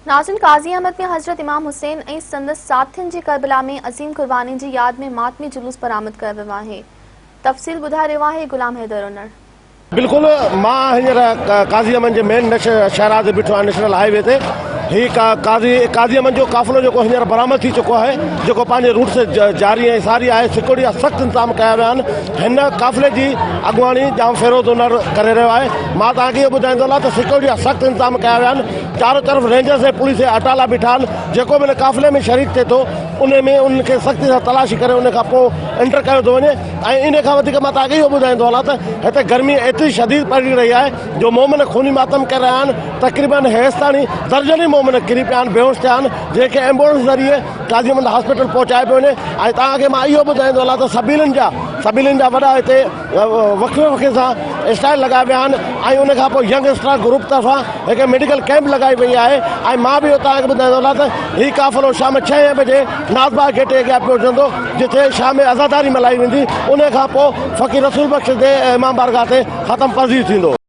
ناظرين قاضي احمد ۾ حضرت امام حسين ۽ سندس ساٿين جي ڪربلا ۾ عظيم قرباني جي ياد ۾ ماتمي جلوس برآمد ڪيو ويو آهي. تفصيل ٻڌائي رهيو آهي غلام حيدر انڙ. بلڪل مان هينئر قاضي احمد جي مين شاهراهه تي بيٺو آهيان نيشنل هاء وي تي هي قاضي قاضي احمد جو قافلو جيڪو هينئر برآمد ٿي چڪو آهي جيڪو پنهنجي روٽ تي جاري ۽ ساري آهي سيڪيورٽي جا سخت انتظام ڪيا ويا آهن هن قافلي جي اڳواڻي ڄام فيروز انڙ ڪري رهيو آهي مان توهان کي اهو ٻڌائيندو هلان ته سيڪيورٽي جا سخت انتظام ڪيا ويا آهن چارو طرف رينجرز ۽ پوليس جا اٽالا بيٺا آهن جيڪو به هن قافلي ۾ شريڪ ٿئي ٿو ان ۾ انهن کي سختي سان تلاشي ڪري ان کان پوء انٽر ڪيو ٿو وڃي ۽ ان کان وڌيڪ مان توهان کي اهو ٻڌائيندو هلان ته هتي گرمي ايتري شديد پئجي رهي آهي جو مومن خوني ماتم ڪري رهيا آهن تقريبن هيستاڻي درجنين مومن ڪري پيا آهن بيهوش ٿيا آهن جنهن کي ايمبولنس ذريعي قاضي احمد هاسپيٽل پهچايو پيو وڃي ۽ توهان کي مان اهو ٻڌائيندو هلان ته سبيلن جا سبيلن جا وڏا هتي وقفي وقفي سان اسٽال لڳايا ويا آهن ۽ ان کان پوء ينگ اسٽار گروپ طرفان هڪ ميڊيڪل ڪئمپ لڳائي وئي آهي ۽ مان به اهو توهان کي ٻڌائيندو هلان ته هي قافلو شام ڇهين بجي ناز باغ گيٽ جي اڳيان پهچندو جتي شام عزاداري ملهائي ويندي ان کان پوء فقير رسول بخش جي امام بارگاهه تي ختم پذير ٿيندو.